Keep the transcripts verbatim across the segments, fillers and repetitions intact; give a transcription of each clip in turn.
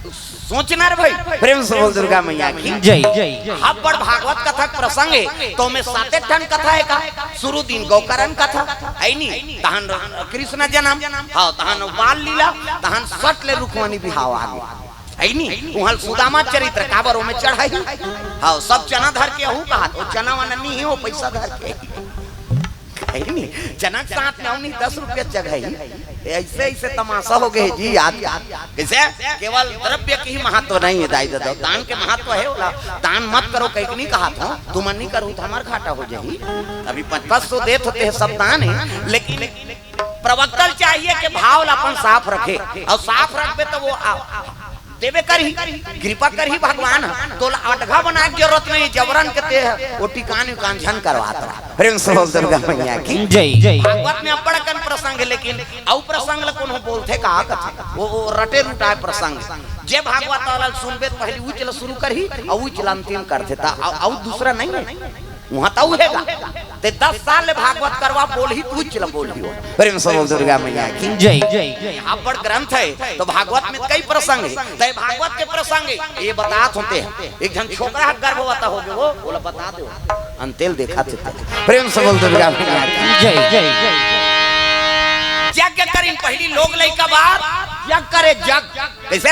सोचना रे भाई, प्रेम से बोल दुर्गा मैया की जय। अब्बड़ भागवत कथा के प्रसंग हे, त ओमे साते ठन कथा हे का? शुरू दिन गौकरण कथा, हे नी? तहन कृष्ण जन्म, हाँ, तहन बाल लीला, तहन सट ले रुक्मणी बिहाव आगे, हे नी? उहाँ सुदामा चरित्र, काबर ओमे चढ़ाई, हाँ, सब चना धर के अहू कहा, त चना वना नी हे, ओ पैसा धर के। हे नी, चना के साथ में अउ नहीं, दस रुपया चघई। ऐसे, ऐसे तमाशा हो गए जी, याद। कैसे? केवल द्रव्य के ही महत्व नहीं हे, दाई ददा। दान के महत्व हे, ओला दान मत करो, कहीं नहीं कहा था, तुम नहीं करो त हमार घाटा हो जाही। अभी पच-, पच सौ देत होते हैं, सब दान हे, लेकिन प्रवक्ता ल चाहिए कि भाव ला अपन साफ रखे, अउ साफ रखबे त वो आ-, देबे करही, कृपा करही भगवान ह। तोला अटघा बनाए के जरूरत नहीं, जबरन के ते ह, ओ टिकान उकान झन करवात रह। प्रेम से बोल दुर्गा मैया की जय। भागवत में अब्बड़ अकन प्रसंग हे, लेकिन अउ प्रसंग ल कोनो बोलथे का कथे? वो, वो रटे रुटाए प्रसंग। जे भागवत वाला ल सुनबे त पहली उच ल शुरू करही, अउ उच ल अंतिम करथे, त अउ, अउ दूसरा नहीं हे। उहाँ त अउ हे गा। ते दस साल ले भागवत करवा, बोलही त उच ल बोलही हो। प्रेम से बोल दुर्गा मैया की जय। अब्बड़ ग्रंथ हे, त भागवत में कई प्रसंग हे, त भागवत के प्रसंग हे, ये बतात होते हैं। एक झन छोकरा ह गर्भवती हो गे, वो, ओला बता दे, अंतेल देखा थे। प्रेम से बोल दुर्गा मैया की जय। जय। यज्ञ करिन पहली लोग लइका बाद, यज्ञ करे जग। कैसे?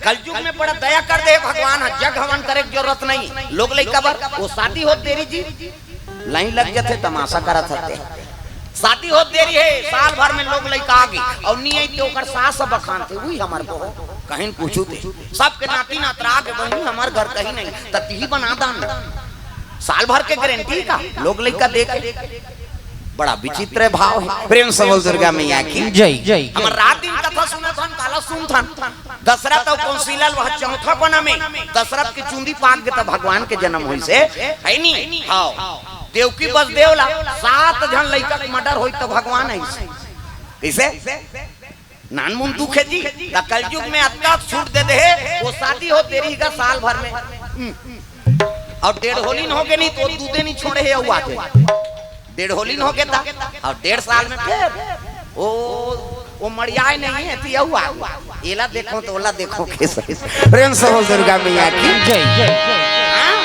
कलयुग में बड़ा दया कर दे भगवान ह, जग हवन करे के जरूरत नहीं। लोग लइका बर, वो शादी होत देरी जी, लाइन लग जाथे, तमाशा करत हते। शादी होत देरी हे, साल भर में लोग लइका आगे, अउ नी आई त ओकर सास ह बखानथे, "उही हमर बहू, कहीं पूछू ते, सबके नाती नातरा आगे, बहिनी हमर घर कहीं नहीं, त तिही बना दान।" साल भर के गारंटी का, लोग लइका दे के। बड़ा विचित्र भाव हे। प्रेम से बोल दुर्गा मैया की जय। हमर रात दिन कथा सुनत हन, काला सुनथन। दशरथ अउ कौशिला ल वह चौथा पना में दशरथ के चुंदी पाक गे त भगवान के जन्म होइस हे, हे नी? हाँ। देवकी बसदेव ला सात झन लइका के मर्डर होई त भगवान आइस। कइसे? नानमुन दुख हे जी। त कलयुग में अतका छूट दे दे हे, वो शादी होत देरी गा साल भर में। हम्म। अउ डेढ़ होलिन हो गे नहीं त वो दूधे नहीं छोड़े हे, अउ आथे। डेढ़ होलिन हो गे त, अउ डेढ़ साल में फेर ओ, ओ मड़ियाए नहीं हे, त अउ आ। एला देखो त ओला देखो के सही। प्रेम से बोल दुर्गा मैया की जय। हाँ?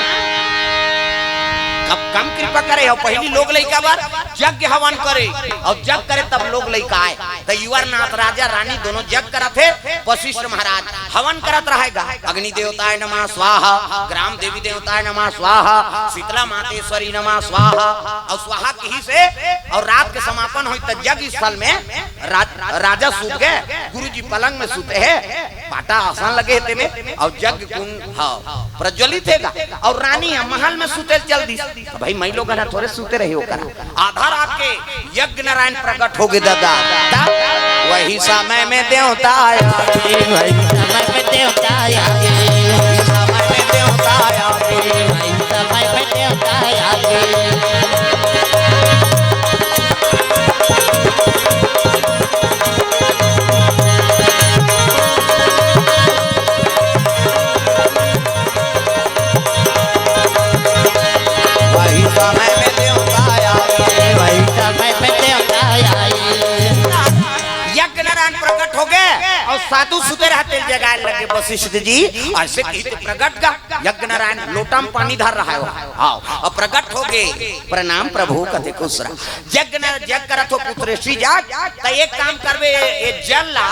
कब कम कृपा करे हो, पहली लोग लइका बर यज्ञ हवन करे, अउ जग करे तब लोग लइका आए। त युवरनाथ राजा रानी दोनों जग करत हे, वशिष्ठ महाराज हवन करत रहे गा। अग्नि देवताय नमः स्वाहा, ग्राम देवी देवताय नमः स्वाहा, शीतला मातेश्वरी नमः स्वाहा, अउ स्वाहा किहिस हे, अउ रात के समापन होई त जग स्थल में राज-, राजा सुत गे, गुरुजी पलंग में सुते हे, पाटा आसन लगे हे तेमे, अउ जग कुंड, हाँ, प्रज्वलित हे गा, अउ रानी ह महल में सुते चल दिस। त भाई, मई लोगन ह थोरे सुते रहे ओकर। आधा रात के यज्ञ नारायण प्रकट हो गे दादा। वही समय में देवता आया। वही समय में देवता आया। वही समय में देवता आया। वही समय में देवता आया। वही समय में देवता आए, वही समय में देवता आए। यज्ञ नारायण प्रकट हो गे अउ साधु सुते रहते जगाए लगे, "वशिष्ठ जी, अइसे कहिथे प्रकट गा।" यज्ञ नारायण लोटा में पानी धर रहा हे, हाँ, अउ प्रकट हो गे, "प्रणाम प्रभु," कथे, "खुश रह।" यज्ञ न, यज्ञ करत हो पुत्रेशी जाग, त एक काम करबे, ए जल ला,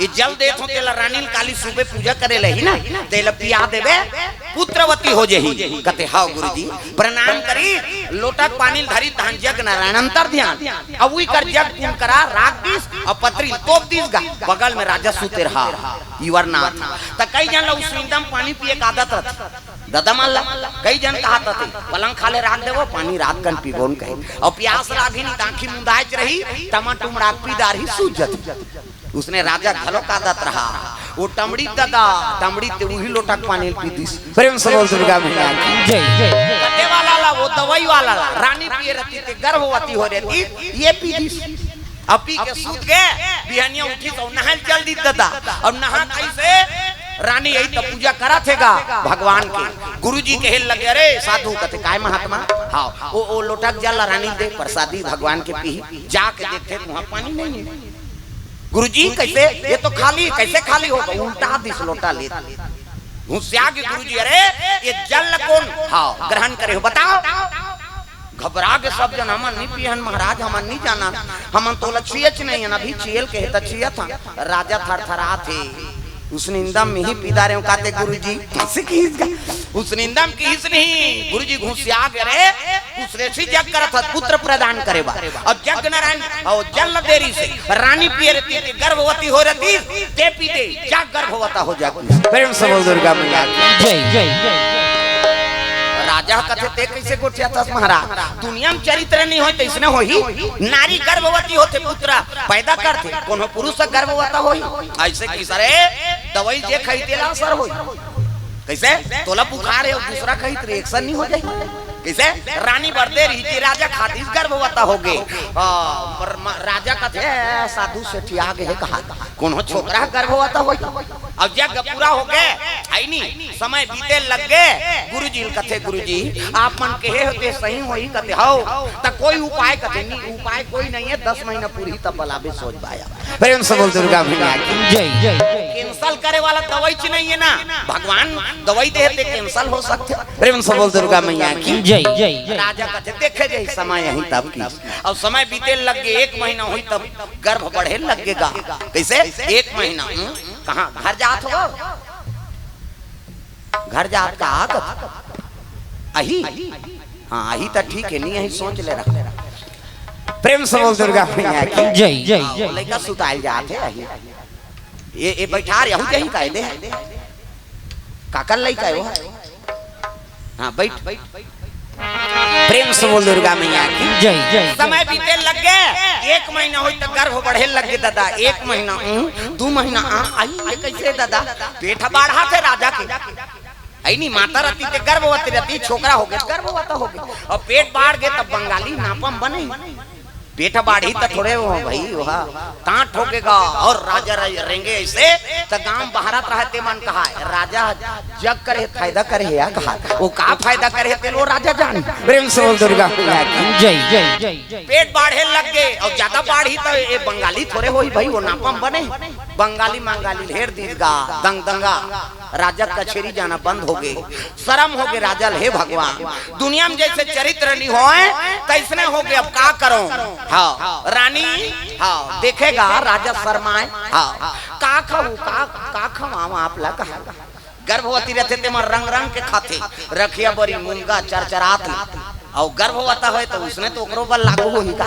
ए जल देत हो तेला रानी ल काली सुबह पूजा करे लही ना, तेला पिया देबे, पुत्रवती हो जही। कथे, "हव गुरुजी।" प्रणाम करी, लोटा के पानी ल धरी, तहन यज्ञ नारायण अंतर ध्यान। अब उही कर जग कुंड करा राख दिस, अउ पतरी ल तोप दिस गा, बगल में राजा सुते रहा, युवरनाथ। त कई झन ल उस सुइंदा म पानी पिए के आदत रथे। ददा मन ला कई झन कहत रथे, "पलंग खाले राख देवो, पानी रात कन पीबोन," कही। अउ पियास लागही नहीं, त आँखी मुंदाएच रही, टमा टुमड़ा के पी डारही, सूत जथे। उसने राजा घलो का दत रहा, वो टमड़ी ददा, टमड़ी ते उही लोटा के पानी पी दिस। प्रेम से बोल दुर्गा मैया की। जय। कटे वाला ला, वो दवाई वाला ला, रानी पिए रहती ते गर्भवती हो रहती, ये पी दिस। अब पी के सूत गे, बिहनिया उठी त नहाए ल चल दी ददा। अब नहा कइसे? रानी यही त पूजा करत हे गा भगवान के। गुरुजी कहे लगे, "अरे साधु," कथे, "काय महात्मा?" "हाँ, ओ, ओ लोटा के जल रानी दे, प्रसादी भगवान के पी।" जाके देखथे त उहाँ पानी नहीं हे। गुरुजी, कैसे? ये तो खाली, कैसे खाली होगा? उल्टा दिस लोटा ले। घुसिया के गुरुजी, अरे, ये जल कोन, हाँ, ग्रहण करे हो, बताओ। घबरा के सब जन, "हमन नहीं पियन महाराज, हमन नहीं जानन, हमन तो लच्छियच नहीं है, अभी चियल के त चियत हन।" राजा थरथरात हे। उसनिंदम मिही पी डारेंव काते गुरुजी, कैसे किहिस गा? उसनिंदम किहिस नहीं, गुरुजी घुसिया गे रे, कुछ रेसी जग करत हस, पुत्र प्रदान करे बर। अउ जग नारायण, अउ जल देरी से, रानी पिए रहती, ते गर्भवती हो रहती, ते पी दे, जा गर्भवता हो जा। प्रेम से बोल दुर्गा मैया की। जय, जय। राजा कथे, "ते कैसे गोठियाथस महाराज? दुनिया में चरित्र नहीं होय, तैसने होही। नारी गर्भवती होथे, पुत्र पैदा करथे, कोनो पुरुष गर्भवता होही?" ऐसे किहिस रे, दवाई जे खाही तेला असर होही। कैसे? तोला बुखार हे, दूसरा खाही त reaction नहीं हो जाही। कैसे? रानी बर दे रही थी, राजा खातिस गर्भवता हो गे। आ, पर म-, राजा कथे, "साधु सेठिया गे हे कहा, कोनो छोकरा गर्भवता होही?" अब जग पूरा हो गे, है नी, समय बीते लग गे। गुरुजी ल कथे, "गुरुजी, आप मन कहे होते सही होही?" कथे, "हव।" त कोई उपाय? कथे, "नहीं, उपाय कोई नहीं है, दस महीना पूरी तब बलाबे सोच पाया।" प्रेम से बोल दुर्गा मैया की। जय, जय। Cancel करे वाला दवाई च नहीं है ना, भगवान दवाई दे ते cancel हो सकथे। प्रेम से बोल दुर्गा मैया की। जय, जय। राजा कथे, "देखे जाही समय यही तब की।" अब समय बीते लग गे, एक महीना होही तब गर्भ बढ़े लग गे गा। कैसे? एक महीना, हम्म? कहाँ घर जात हो? घर जात का आ कथे? आही? हाँ, आही त ठीक हे, नहीं आही सोच ले रहा। प्रेम से बोल दुर्गा मैया की। जय, जय, हाँ, जय। लइका सुताइल जात हे, आही। ये, ये बैठा रहे, यहू यही कह दे। काकर लइका हे वो? हाँ, बैठ। प्रेम से बोल दुर्गा मैया की। जय, जय। समय बीते लग गे, एक महीना होई त गर्भ बढ़े लग गे दादा, एक महीना, हम्म, दू महीना, आ, आई, ये कैसे दादा? पेट बाढ़ा थे राजा के। है नी, माता रहती ते गर्भवती रहती, छोकरा हो गे, गर्भवती हो गे। अब पेट बाढ़ गे तब बंगाली नापम बने। पेट बाढ़ी त थोड़े हो भाई, वहा टांट हो गेगा। और राजा रह-, रेंगे ऐसे, त गांव बहरत रहे ते मन कहा, "राजा जग करे, फायदा करे हे या कहा।" वो का फायदा करे हे, तेल वो राजा जान। प्रेम से बोल दुर्गा मैया की। जय, जय, जय। पेट बाढ़े लग गे, और ज्यादा बाढ़ी त ये बंगाली थोड़े होई भाई, वो नापम बने। बंगाली मंगाली हेर दीस गा, दंग दंगा। राजा कचेरी जाना बंद हो गे, शरम हो गे राजा ल, "हे भगवान, दुनिया में जैसे चरित्र नहीं होय, तैसने हो गे, अब का करो?" हाँ, रानी, हाँ, देखेगा राजा शरमाए, हाँ, "का खाऊ, का, का खवाऊं आप ला?" कहा, गर्भवती रहथे ते मन रंग रंग के खाथे, रखिया बरी मुनगा चरचरात ले, अउ गर्भवता होय त उसने तो ओकरो बर लागू होही का?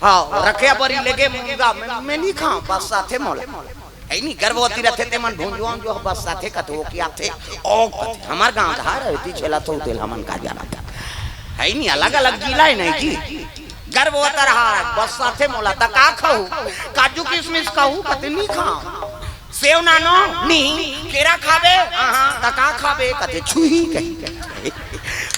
हाँ, रखिया बरी लेगे मुनगा, "मैं, मैं नहीं खाऊं, बस साथे मोला।" है नी, गर्भवती रहथे ते मन भुंजुआ जो बस साथे कथे, वो की आथे, ओ कथे, हमर गांव धार है, ती छेला तो तेल हमन का जाना था। है नी, अलग-अलग जिला है नहीं की। गर्भवती रहा, बस साथे मोला, "त का खाऊ? काजू किशमिश खाऊ?" कथे, "नहीं खाऊं।" "सेव नानो?" "नहीं।" "केरा खाबे?" "हाँ।" "त का खाबे?" कथे, "छुही कही।"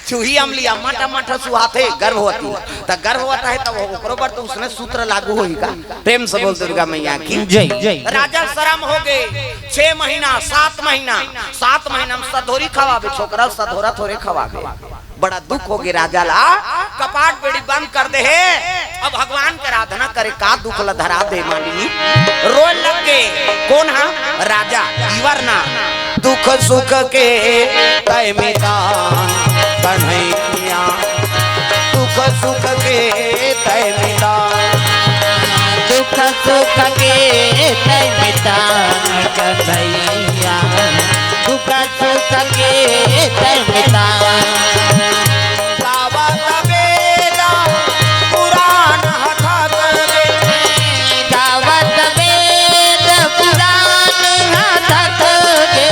छुही अमली अम्मा टमाटर सुहाथे गर्भवती, त गर्भवती है त वो ओकरो बर तो उसने सूत्र लागू होही का? प्रेम से बोल दुर्गा मैया की। जय, जय। राजा शरम हो गे, छह महीना, सात महीना, सात महीना में सधोरी खवाबे, छोकरा सधोरा थोड़े खवाबे। बड़ा दुख हो गे राजा ला, कपाट बेड़ी बंद कर दे हे। अब भगवान के आराधना करे का दुख ला धरा दे मानी, रोए लग गे। कौन हा? राजा। इवर ना दुख सुख के तय मितान कन्हैया, दुख सुख के तय मितान। दुख सुख के तय मितान कन्हैया, दुख सुख के तय मितान। गावत वेद पुराण हथक गे। गावत वेद पुराण हथक गे।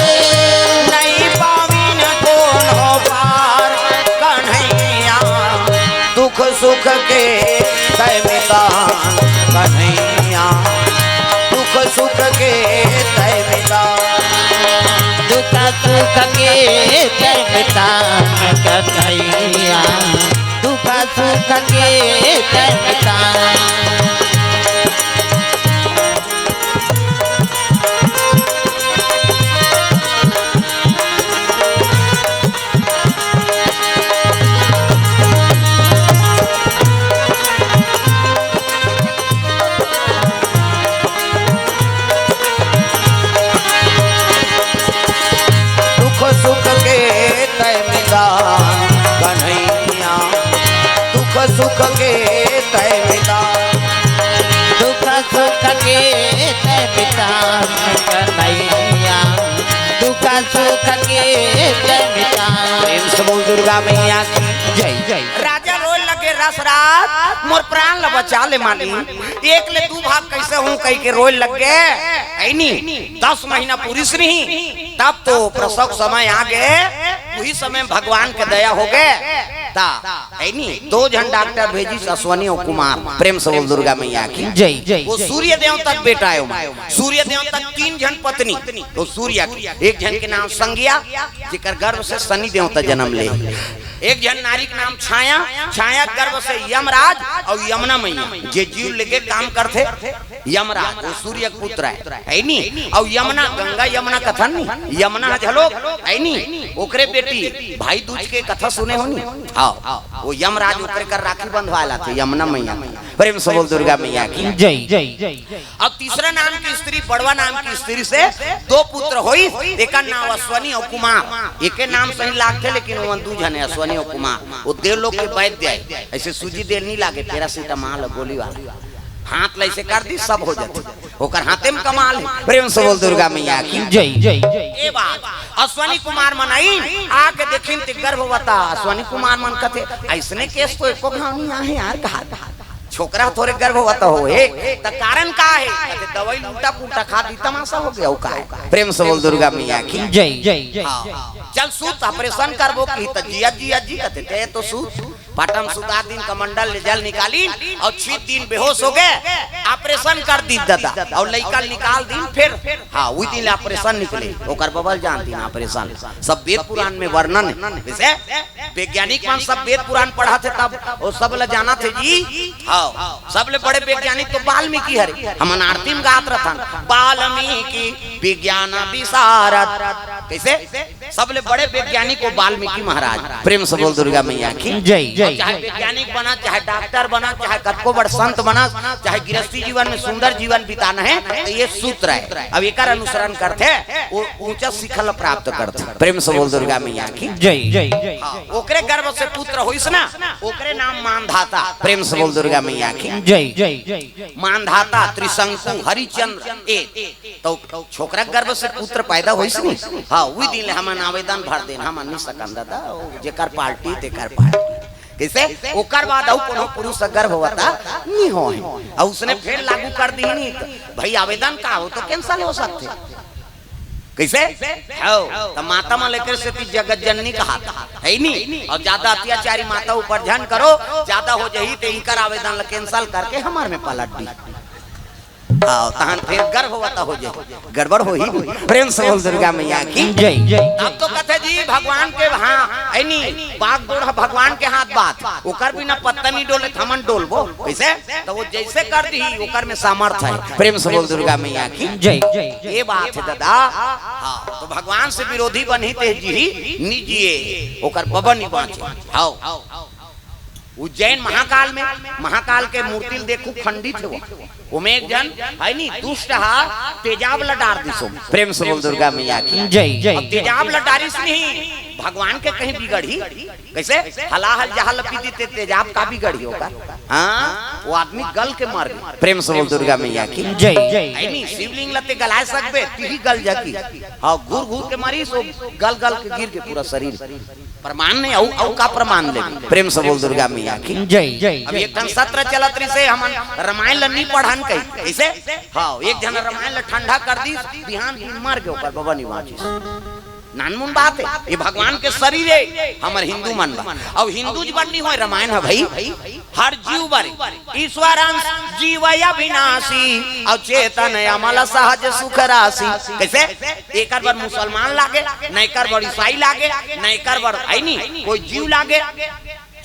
नहीं पाविन कोनो पार कन्हैया। दुख सुख के तय मितान कन्हैया। दुख सुख के तय मितान। दुख सुख के तय मितान कन्हैया। दुख सुख के तय मितान। के तैं मिटान कन्हैया, दुख सुख के तैं मिटान। प्रेम से बोल दुर्गा मैया की जय। राजा रोए लगे, रस राज मोर प्राण ल बचा ले मालिक, एक ले दू भाग कइसे हों कहिके रोए लग गे। ऐनी दस महीना पुरिस नहीं, तब तो प्रसव समय आ गे, उही समय भगवान के दया हो गे। ता ऐनी दो झन डॉक्टर भेजिस, अश्वनी अउ कुमार। प्रेम से बोल दुर्गा मैया की जय। वो सूर्य देवता के बेटा हे, ओमा सूर्य देवता के तीन झन पत्नी। तो सूर्य के एक झन के नाम संज्ञा, जेकर गर्भ से शनि देवता जन्म ले। एक झन नारी के नाम छाया, छाया के गर्भ से यमराज अउ यमुना मैया, जे जीव लेके काम करथे, यमराज, वो सूर्य के पुत्र हे, ऐनी? अउ यमुना, गंगा यमुना कथन नहीं, यमुना ह झलोक, ऐनी? ओकरे बेटी भाई दूज के कथा सुने हो नी? हाँ, वो यमराज ओकरे कर राखी बंधवाय लाथे, यमुना मैया। प्रेम से बोल दुर्गा मैया की जय। अब तीसरा नाम की स्त्री, बड़वा नाम की स्त्री से दो पुत्र होइस, एकर नाम अश्वनी अउ कुमार। एके नाम सही लागथे, लेकिन ओमन दू झन हे, अश्वनी अउ कुमार। वो देवलोक के वैद्य हे, ऐसे सूजी दे नहीं लागे, पैरासिटामोल गोली वाला, हाथ ल ऐसे कर दी, सब हो जाथे। ओकर हाथे में कमाल हे। प्रेम से बोल दुर्गा मैया की जय। ये बात अश्वनी कुमार मन आइन, आके देखिन ते गर्भवता। अश्वनी कुमार मन कथे, "अइसने केस तो एको घाव नहीं आहे यार, कहा, कहा छोकरा थोरे गर्भवता हो हे, त कारण का हे?" कथे, "दवाई ल उल्टा पुल्टा खा दी, तमाशा हो गे, अउ का हे?" प्रेम से बोल दुर्गा मैया की जय। हाँ, चल सूत, ऑपरेशन करबो कही त जिया, जिया जी कथे, "ते तो सूत।" पाटा म सुता दिन, कमंडल ले जल निकालिन अउ छीत दिन, बेहोश हो गे, ऑपरेशन कर दी दादा, अउ लइका ल निकाल दिन फेर। हाँ, उही दिन ले ऑपरेशन निकले, ओकर बबल जान दिन ऑपरेशन। सब वेद पुराण में वर्णन हे। जइसे वैज्ञानिक मन सब वेद पुराण पढ़त हे, तब वो सब ल जानत हे जी। हाँ, सबले बड़े वैज्ञानिक तो वाल्मीकि हरे, हमन आरती में गात रथन, "वाल्मीकि विज्ञान विशारद।" कइसे? सबले बड़े वैज्ञानिक वो वाल्मीकि महाराज। प्रेम से बोल दुर्गा मैया की जय। अउ चाहे वैज्ञानिक बना, चाहे डॉक्टर बना, चाहे कतको बड़ संत बना, चाहे गृहस्थी जीवन में सुंदर जीवन बिताना हे, त ये सूत्र हे। अब एकर अनुसरण करथे, वो ऊंचा शिखर ल प्राप्त करथे। प्रेम से बोल दुर्गा मैया की जय। हाँ, ओकरे गर्भ से पुत्र होइस ना, ओकरे नाम मानधाता। प्रेम से बोल दुर्गा मैया की जय। मानधाता, त्रिशंकु, हरिचंद्र, ए तो छोकरा गर्भ से पुत्र पैदा होइस नी। हाँ, उही दिन ले हमन आवेदन भर देन, हमन नहीं सकन दादा, वो जेकर पार्टी तेकर पार्टी। कइसे? ओकर बाद अउ कोनो पुरुष गर्भवता नहीं होय। अउ उसने फेर लागू कर दी नी, त भाई आवेदन का हो तो cancel हो सकथे। कइसे? हो, त माता मन ल एकर सेती जगत जननी कहाथे, हे नी? अउ ज्यादा अत्याचारी माता ऊपर झन करो, ज्यादा हो जाही ते इकर आवेदन ल cancel करके हमर में पलट दी। हाँ, तहन फेर गर्भवता हो जाही, गड़बड़ होही। प्रेम से बोल दुर्गा मैया की जय। तब तो कथे जी भगवान के, हाँ, ऐनी बागडोर ह भगवान के हाथ बात, ओकर बिना पत्ता नहीं डोले, त हमन डोलबो कइसे? त वो जइसे कर दी, ओकर में सामर्थ हे। प्रेम से बोल दुर्गा मैया की जय। ये बात हे दादा। हाँ, तो भगवान से विरोधी बनही ते जी, नहीं जिए, ओकर बबा नहीं बाँचे। हाँ, उज्जैन महाकाल में, महाकाल के मूर्ति ल देखू, खंडित हे वो। ओमे एक झन हे नी, दुष्ट हा तेजाब ल डार दिस ओमे। प्रेम से बोल दुर्गा मैया की जय। अब तेजाब ल डारिस नहीं, भगवान के कहीं बिगड़ही कइसे? हलाहल जहाल पी दी ते तेजाब का बिगड़ही ओकर? हाँ, वो आदमी गल के मर गे। प्रेम से बोल दुर्गा मैया की जय। हे नी, शिवलिंग ल ते गलाय सकबे, तिही गल जाही। हाँ, घूर घूर के मरिस, वो गल गल के गिर गे पूरा शरीर। प्रमाण नहीं, अउ, अउ का प्रमाण ले? प्रेम से बोल दुर्गा मैया की जय। अब एक ठन सत्र चलत रहिसे, हमन रामायण ल नहीं पढ़न कही, कइसे? हाँ, एक झन रामायण ल ठंडा कर दिस, बिहान दिन मर गे, ओकर बबा नहीं बाँचिस। नानमुन बात हे, ये भगवान के शरीर हे, हमर हिंदू मन बा। अउ हिंदू जी बड़ नहीं होय रामायण ह भाई, हर जीव बर। ईश्वर अंश जीव अविनाशी, अउ चेतन अमल सहज सुख राशि। कइसे? एकर बर मुसलमान लागे, न एकर बर ईसाई लागे, न एकर बर, हे नी, कोई जीव लागे।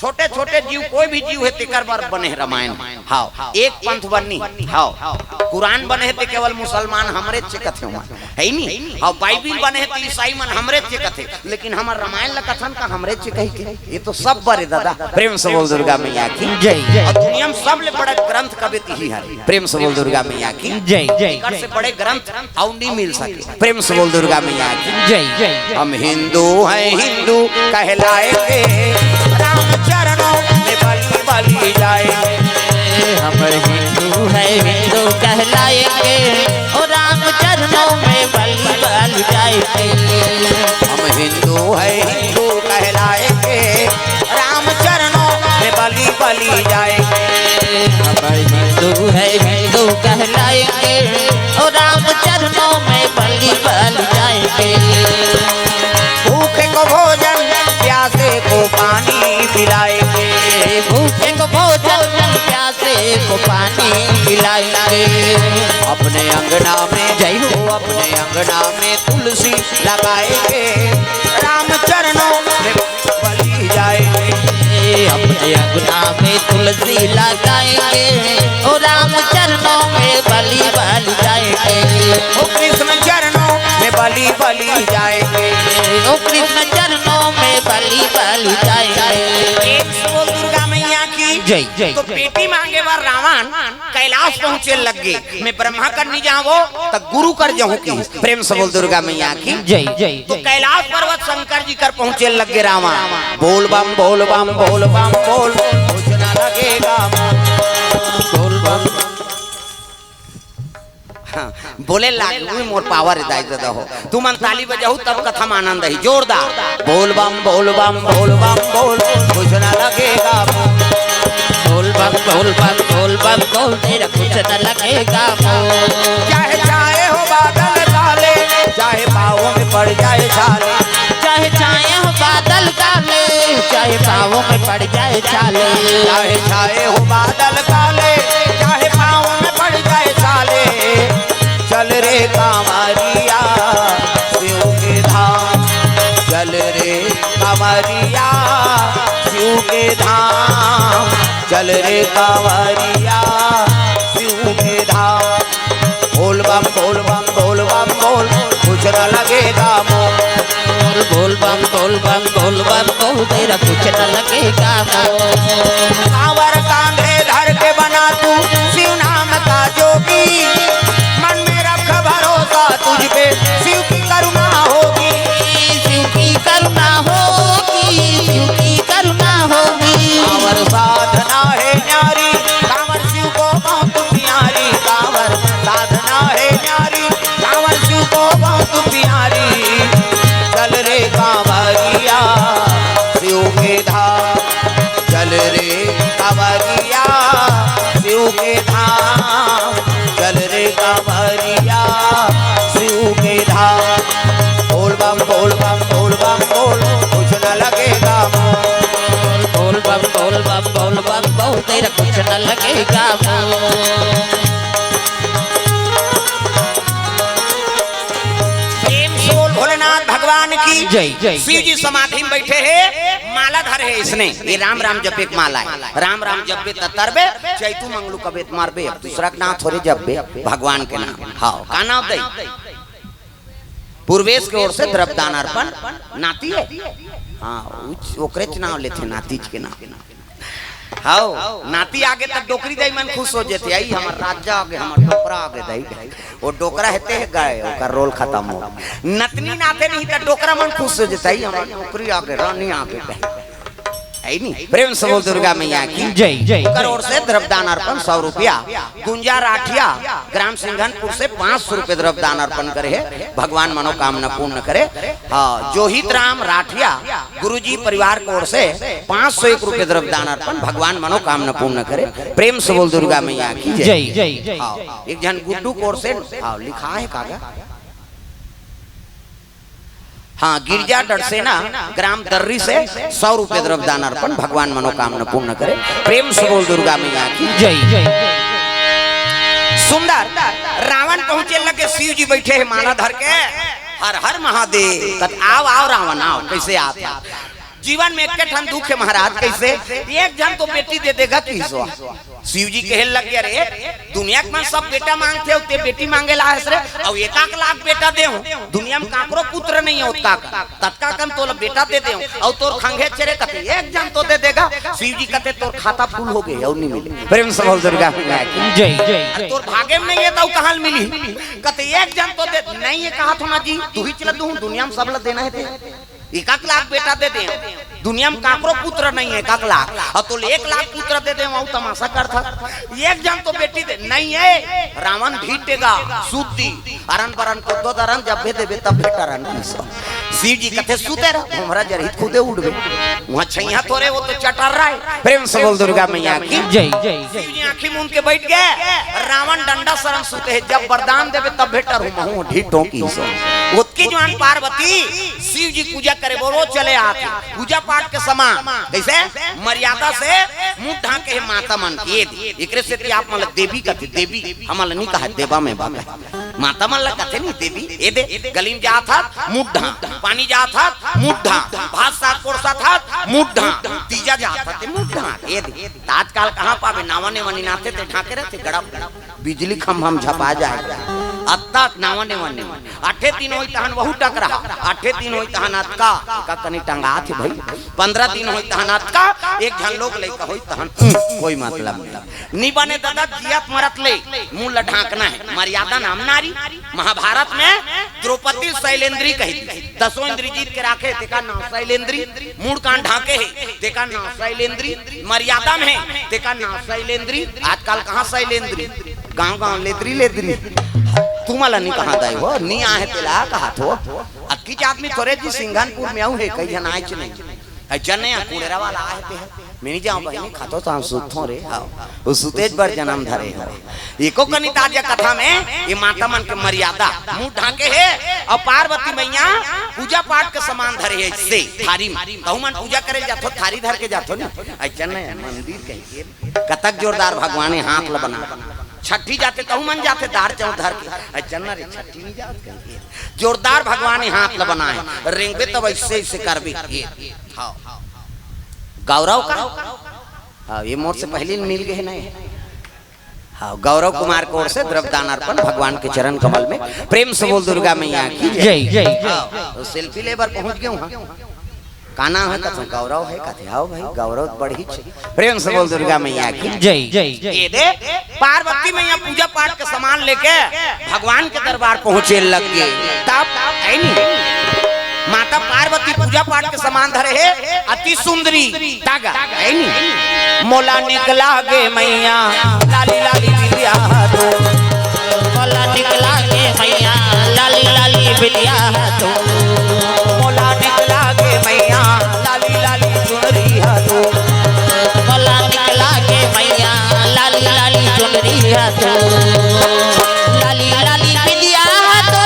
छोटे छोटे जीव, कोई भी जीव हे, तेकर बर बने हे रामायण। हाँ, एक पंथ बर नहीं। हाँ, कुरान बने हे ते केवल मुसलमान हमरे चे कथे ओमन, हे नी? हाँ, बाइबिल बने हे ते ईसाई मन हमरे चे कथे, लेकिन हमर रामायण ल कथन का हमरे चे कही के? ये तो सब बर हे दादा। प्रेम से बोल दुर्गा मैया की जय। अउ दुनिया में सबले बड़ा ग्रंथ कबे तिही हरे। प्रेम से बोल दुर्गा मैया की जय। एकर से बड़े ग्रंथ अउ नहीं मिल सके। प्रेम से बोल दुर्गा मैया की जय। जय। हम हिंदू हैं, हिंदू कहलाएंगे, राम चरणों में बलि बलि जाएंगे। हम हिंदू है हिंदू कहलाएंगे, ओ राम चरणों में बलि बलि जाएंगे। हम हिंदू है, हिंदू कहलाएंगे, राम चरणों में बलि बलि जाएंगे। हम हिंदू है, हिंदू कहलाएंगे, ओ राम चरणों में बलि बलि जाएंगे। भूखे को भोजन, प्यासे को पानी पिलाएंगे। भूखे को भोजन, प्यासे को पानी पिलाएंगे। अपने अंगना में, जय हो। अपने अंगना में तुलसी लगाएंगे, राम चरणों में बलि जाएंगे। अपने अंगना में तुलसी लगाएंगे, ओ राम चरणों में बलि बलि जाएंगे। ओ कृष्ण चरणों में बलि बलि जाएंगे। ओ कृष्ण चरणों में बलि बलि जाएंगे। प्रेम से बोल दुर्गा मैया की जय, जय। तो बेटी मांगे बर रावण कैलाश पहुंचे लग गे। मैं ब्रह्मा कर नहीं जावो, त गुरु कर जाऊं की। प्रेम से बोल दुर्गा मैया की जय, जय। तो कैलाश पर्वत शंकर जी कर पहुंचे लग गे रावण। बोल बम, बोल बम, बोल बम, बोल, कुछ ना लगेगा। बोल बम। हाँ, बोले लाग, उही मोर पावर है दाई दादा हो। तुमन ताली बजाहू तब कथा म आनंद ही। जोरदार। बोल बम, बोल बम, बोल बम, बोल, कुछ ना लगेगा। बोल बम, बोल बम, बोल बम, बोल, तेरा कुछ ना लगेगा। चाहे छाए हो बादल काले, चाहे पाँव में पड़ जाए छाले। चाहे छाए हो बादल काले, चाहे पाँव में पड़ जाए छाले। चाहे छाए हो बादल काले, चाहे पाँव में पड़ जाए छाले। चल रे कांवरिया शिव के धाम, चल रे कांवरिया शिव के धाम, चल रे कांवरिया शिव के धाम। बोल बम, बोल बम, बोल बम, बोल, कुछ न लगेगा मोल। बोल, बोल बम, बोल बम, बोल बम, बोल, तेरा कुछ न लगेगा मोल। कांवर कांधे धर के बना तू शिव नाम का जोगी, मन में रख भरोसा तुझ पे, शिव की करुणा होगी। शिव की करुणा होगी, शिव की करुणा होगी। कांवर साधना है न्यारी, कांवर शिव को बहुत प्यारी, कांवर साधना है न्यारी, कांवर शिव को बहुत प्यारी। चल रे कांवरिया शिव के धाम, चल रे कांवरिया शिव के धाम, चल रे कांवरिया शिव के धाम। बोल बम, बोल बम, बोल बम, बोल, कुछ न लगेगा मोल। बोल बम, बोल बम, बोल बम, बोल, तेरा कुछ न लगेगा मोल। प्रेम से बोल भोलेनाथ भगवान की जय, जय, शिव जी जय। समाधि में बैठे हैं, माला धरे हैं इसने। ये राम राम जपे के माला है। राम राम जपबे त तरबे, चैतू मंगलू कबे त मरबे। अब दूसरा के नाम थोड़े जपबे, भगवान के नाम। हाँ, का नाम दई? पूर्वेश के ओर से द्रव्यदान अर्पण। नाती है? हाँ, उच-, ओकरेच नाम लेथे, नातीज के नाम। हाओ, नाती आगे त डोकरी दाई मन खुश हो जेथे, "आई हमर राजा आगे, हमर डोकरा आगे दाई।" वो डोकरा हेते हे गए, ओकर रोल खत्म हो। नतनी नाते नहीं त डोकरा मन खुश हो जेथे, "आई हमर डोकरी आगे, रानी आगे दाई।" है नी? प्रेम से बोल दुर्गा मैया की जय। ओकर ओर से द्रव्यदान अर्पण सौ रुपया। गुंजा राठिया ग्राम सिंघनपुर से पाँच सौ रुपये द्रव्यदान अर्पण करे हे, भगवान मनोकामना पूर्ण करे। हाँ, जोहित राम राठिया गुरुजी परिवार की ओर से पाँच सौ एक रुपये द्रव्यदान अर्पण, भगवान मनोकामना पूर्ण करे। प्रेम से बोल दुर्गा मैया की जय। जय। हाँ, एक झन गुड्डू की ओर से, हाँ, लिखा है कागज। हाँ, गिरजा डड़सेना ग्राम दर्री से सौ रुपये द्रव्यदान अर्पण, भगवान मनोकामना पूर्ण करे। प्रेम से बोल दुर्गा मैया की जय। सुंदर रावण पहुंचे लगे, शिव जी बैठे हैं माला धर के। "हर हर महादेव।" कत, "आव, आव रावण, आव।" "कैसे आत है?" "जीवन में एक ठन दुख है महाराज।" "कैसे?" "एक झन तो बेटी दे देगा तीसवा।" शिव जी कहे लग गया, "रे, दुनिया के मन सब बेटा मांगथे, ते बेटी मांगे ला हस रे, अउ एकाक लाख बेटा दे हूं, दुनिया में काकरो पुत्र नहीं है ओतका का, ततका कन तोला बेटा दे दे हूं, अउ तोर खंगे चेरे कते एक जन तो दे देगा।" शिव जी कते, "तोर खाता फुल हो गए, अउ नहीं मिले।" प्रेम से बोल दुर्गा मैया की जय। "अरे तोर भागे में नहीं है, तो कहां मिली?" कते, "एक जन तो दे।" "नहीं है कहा थो ना जी, तू ही चला दू, दुनिया में सब ला देना है ते, एकाक लाख बेटा दे दे हूं।" दुनिया में काकरो पुत्र नहीं है, एक लाख, अउ तोला एक लाख पुत्र दे दे, वहू तमाशा करथस। एक झन तो बेटी दे, नहीं है, रावण ढीठ गा, सूत दिस, अरन बरन कोदो दरन, जब भी देबे तब भी टरन किहिस। शिव जी कथे, "सुते रह, भोंभरा जरही त खुदे उठबे।" उहाँ छइहाँ थोरे, वो तो चटर्रा हे। प्रेम से बोल दुर्गा मैया की। जय। शिव जी आँखी मूंद के बइठ गे, रावण डंडा सरन सुते हे, "जब वरदान देबे तब भी टरहूँ, महूँ ढीठ हों किहिस।" ओतकी जुवार पार्वती शिव जी पूजा करे बर चले आथे, पूजा पाठ के समान, कइसे? मर्यादा से मुंह ढांके हे माता मन। ए दे, एकरे सेती आप मन ला देवी कथे, देवी, हमन ला नइ कहे, देवा में बा कहे। माता मन ला कथे नहीं देवी। ए दे, गली में जात हस, मुंह ढांक, पानी जात हस, मुंह ढांक, भात साग परोसत हस, मुंह ढांक, तीजा जात हस, ते मुंह ढांक। ए दे, त आजकल कहाँ पाबे, नावा नेवा निनाथे ते ढांके रहिथे, गड़प, बिजली खंभा में झपा जाय। अतका नावा नेवा निनाथे। आठे दिन होही तहन वहू टकरहा, आठे दिन होही तहन अतका, का कनी टंगाथे भई। पंद्रह दिन होही तहन अतका, एक झन लोग लइका होही तहन, उम, कोई मतलब नहीं। नी बने ददा, जियत मरत ले मुंह ल ढांकना हे। मर्यादा नाम नारी। महाभारत में द्रौपदी शैलेंद्री कहिथे, दसों इंद्री जीत के राखे, तेकर नांव शैलेंद्री। मुंह कान ढांके हे, तेकर नांव शैलेंद्री। मर्यादा में हे, तेकर नांव शैलेंद्री। आजकल कहाँ शैलेंद्री, गांव गांव लेदरी लेदरी। तुमन ला नइ कहंव दाई हो, नइ आहे तेला कहत हों। अतकीच आदमी थोरे जी सिंघनपुर में अउ हे, कई झन आयेच नहीं। अइचन नइ, कुड़ेरा वाला आहे ते हे। मैं नइ जांव बहिनी, खाथों त हम सुतथों रे। हव, ओ सुतेच बर जनम धरे हवय। एको कनी ताजा कथा में ये माता मन के मर्यादा, मुंह ढांके हे, अउ पार्वती मैया पूजा पाठ के समान धरे हे, अइसे थारी में। तहू मन पूजा करे जाथो, थारी धर के जाथो न। अइचन नइ, मंदिर कहिके। कतक जोरदार भगवान ये हाथ ल बना। छट्ठी जाथे, तहू मन जाथे, दार चाउर धर के। अइचन नइ रे, छट्ठी नइ जात कहिके। जोरदार भगवान ये हाथ ल बनाए। रेंगबे तब अइसे, अइसे करबे। ये, हव। गौरव का? हव, ये मोर से पहिली मिल गे हे ना ये। हव, गौरव कुमार के ओर से द्रव्य दान अर्पण भगवान के चरण कमल में। प्रेम से बोल दुर्गा मैया की जय। जय, जय। हव, तो selfie ले बर पहुंच गे हंव। का नाम हे कथंव? गौरव हे कथे। हव भई, गौरव त बड़े हे। प्रेम से बोल दुर्गा मैया की जय। ये दे, पार्वती मैया पूजा पाठ के समान लेके भगवान के दरबार पहुंचे लग गे। तब, हे नी, माता पार्वती पूजा पाठ के समान धरे हे, अति सुंदरी तागा, हे नी। मोला निकला गे मैया, लाली लाली बिंदिया तो। मोला निकला गे मैया, लाली लाली बिंदिया तो। मोला निकला गे मैया, लाली लाली चुनरी हा तो। मोला निकला गे मैया, लाली लाली चुनरी हा तो। लाली लाली बिंदिया हा तो,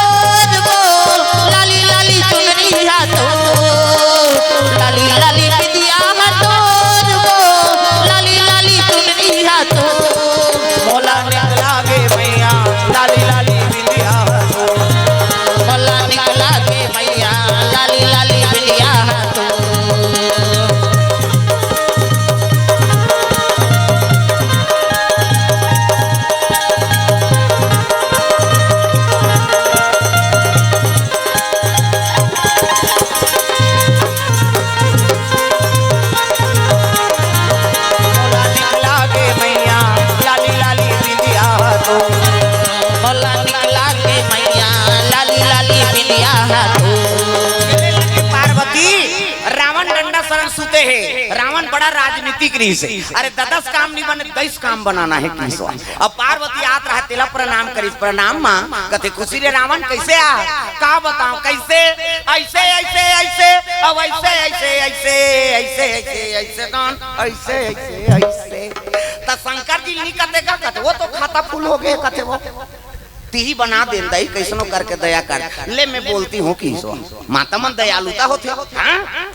लाली लाली चुनरी हा तो। लाली लाली बिंदिया हा तो, लाली लाली चुनरी हा तो। मोला निकला गे मैया, लाली लाली बिंदिया हा तो। मोला निकला गे मैया, लाली लाली बिंदिया हा तो। मोला निकला गे मैया, लाली लाली बिंदिया हा तो। मोला निकला गे मैया, लाली लाली बिंदिया हा तो। पार्वती, रावण डंडा सरन सुते हे। रावण बड़ा राजनीतिक रहिस हे। अरे ददस काम नइ बने, दईस काम बनाना हे किहिस। अब पार्वती आत रहा, तेला प्रणाम करिस। प्रणाम माँ। कथे, "खुशी रे रावण, कइसे आ?" का बतावंव, कइसे? अइसे, अइसे, अइसे, अब अइसे, अइसे, अइसे, अइसे, अइसे, अइसे, कौन? अइसे, अइसे, अइसे। त शंकर जी नइ कथे का? कथे, "वो तो खाता full हो गे," कथे वो। तिही बना देन दाई, कइसनो करके दया कर। ले, मैं बोलती हूँ किहिस। माता मन दयालुता होथे। हाँ?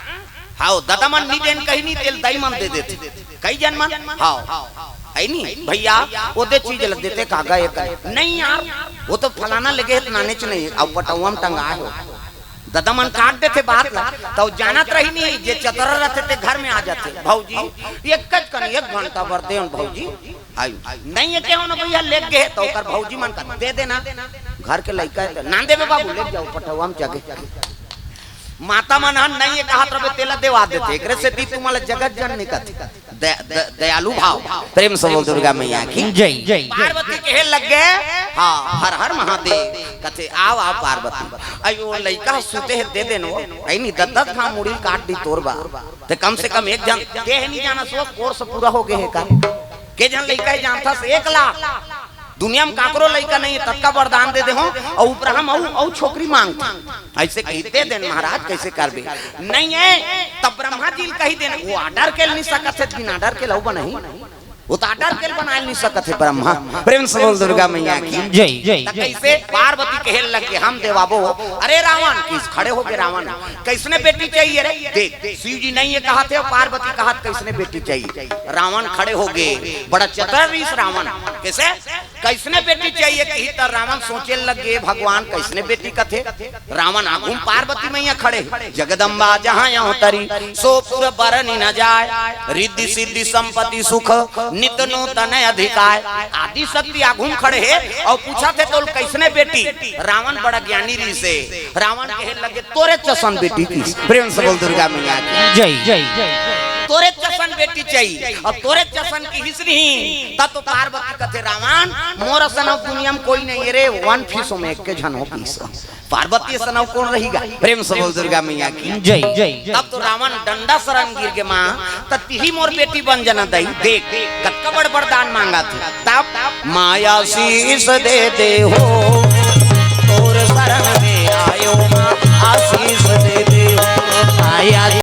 हव, ददा मन नइ देन कहिन, तेला दाई मन दे देथे। कई झन मन? हव। हे नी? भइया, ओदे चीज ल देथे का गा एक? नहीं यार, वो तो फलाना लेगे हे त नानेच नहीं, अउ पटउवा म टंगाय हे। ददा मन काट देथे बात ला, त जानत रही नहीं, जे चतरा रथे ते घर में आ जाथे। भौजी, एकच कन एक घंटा बर देन भौजी। आयु, नहीं हे केहो ना भइया, लेगे हे, त ओकर भौजी मन का दे देना। घर के लइका हे त, "ना देबे बाबू, ले जाव, पटउवा म जागे।" माता मन ह नहीं हे कहत रबे, तेला देवा देथे। एकरे सेती तुमन ला जगत जननी कथे। द, द, दयालु भाव। प्रेम से बोल दुर्गा मैया की जय। पार्वती कहे लग गे, हाँ, हर हर महादेव। कथे, "आव, आव पार्वती।" अयो, लइका सुते हे, दे देन वो। अई नहीं, दस दस घांव मुड़ी काट दी तोर बा। ते कम से कम एक झन, ते हे नहीं जाना सो, कोर्स पूरा हो गे हे का? के झन लइका हे जानथस? एक लाख। दुनिया में काकरो लइका नहीं हे, ततका वरदान दे दे हो, अउ उपराम अउ, अउ छोकरी मांगथे। अइसे कही, "दे देन महाराज, कइसे करबे?" नहीं हे, तब ब्रह्मा जी ल कही देन, वो ऑर्डर के ल नहीं सकत हे, बिन ऑर्डर के ल अउ बनही। वो तो ऑर्डर के ल बनाए ल नहीं सकत हे ब्रह्मा। प्रेम से बोल दुर्गा मैया की जय। त कइसे पार्वती कहे लग गे, "हम देवाबो।" अरे रावण, किस खड़े हो गे रावण, "कइसने बेटी चाहिए रे?" देख, शिव जी नहीं हे कहत हे, पार्वती कहत, "कइसने बेटी चाहिए?" रावण खड़े हो गे, बड़ा चतर रहिस रावण। कइसे? "कइसने बेटी चाहिए?" कही त रावण सोचे लग गे, "भगवान कइसने बेटी कथे?" रावण आगू म पार्वती मैया खड़े, "जगदम्बा जहाँ अवतरी, सो पुर बरनि न जाय, रिद्धि सिद्धि संपत्ति सुख, नित नूतन अधिकाय।" आदि शक्ति आगू म खड़े हे अउ पूछत हे, "तोल कइसने बेटी?" रावण बड़ा ज्ञानी रहिस हे, रावण कहे लगे, "तोरे जसन बेटी किहिस।" प्रेम से बोल दुर्गा मैया की जय। "तोरे जसन बेटी चाहिए, अउ तोरे जसन किहिस नहीं।" तब तो पार्वती कथे, "रावण, मोर असन अउ दुनिया में कोई नहीं हे रे, वन पीस में एक के झन हो पीस।" पार्वती असन अउ कोन रहिगा? प्रेम से बोल दुर्गा मैया की जय। तब तो रावण डंडा सरन गिर गे, "माँ, त तिही मोर बेटी बन जाना दाई, देख, कतका बड़ बरदान मांगत हे।" तब, "माँ आशीष दे दे हो, तोर शरण में आयो माँ, आशीष दे दे हो।" माँ